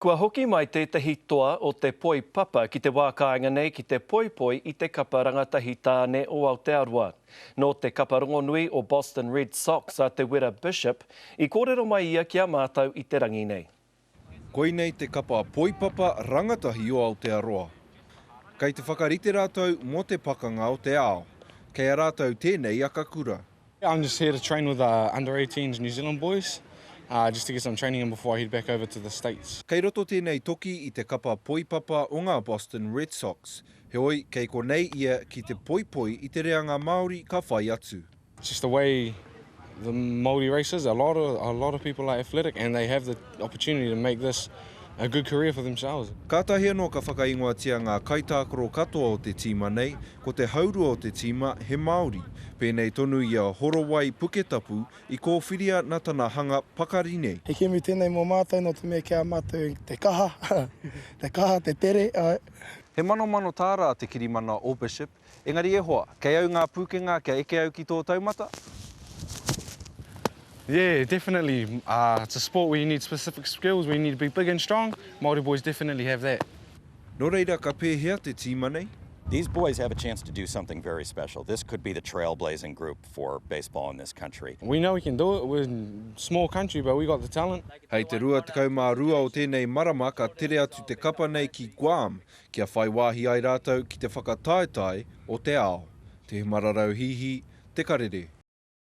Kua hoki mai tētahi toa o te poi papa ki te wā kāinga nei ki te poipoi i te kapa rangatahi tāne o Aotearoa. Nō te kapa rongonui o Boston Red Sox a Te Wera Bishop, i kōrero mai ia ki a mātou i te rangi nei. Koinei te kapa poipapa rangatahi o Aotearoa. Kei te whakarite rātou mō te pakanga o te ao. Kei a rātou tēnei akakura. I'm just here to train with the under 18s New Zealand boys just to get some training in before I head back over to the States. Kei roto tēnei toki i te kapa poipapa o ngā Boston Red Sox. Heoi, kei konei ia ki te poipoi i te reanga Māori ka whai atu. It's just the way the Māori race is, a lot of, a lot of people are athletic and they have the opportunity to make this a good career for themselves. Kātahi anō ka whakaingoatia ngā kaitākaro katoa o te tīma nei, ko te haurua o te tīma he Māori. Pēnei tonu i a Horowai Puketapu i kōwhiria na tana hanga pakari nei. He kēmu tēnei mō mātou nō te mea ki a mātou te kaha, te kaha, te tere, āe. He manomano tāra te kirimana o Bishop, Engari e hoa, kei au ngā pūkenga kia eke au ki tō taumata? Yeah, definitely. Uh, it's a sport where you need specific skills, where you need to be big and strong. Māori boys definitely have that. Nō reira, ka pēhea te tīma nei? These boys have a chance to do something very special. This could be the trailblazing group for baseball in this country. We know we can do it. We're a small country, but we got the talent. Hei te 22 o tēnei marama ka tere atu te kapa nei ki Guam kia whai wāhi ai rātou ki te whakataetae o te ao. Te Hemararau Hihi, Te Karere.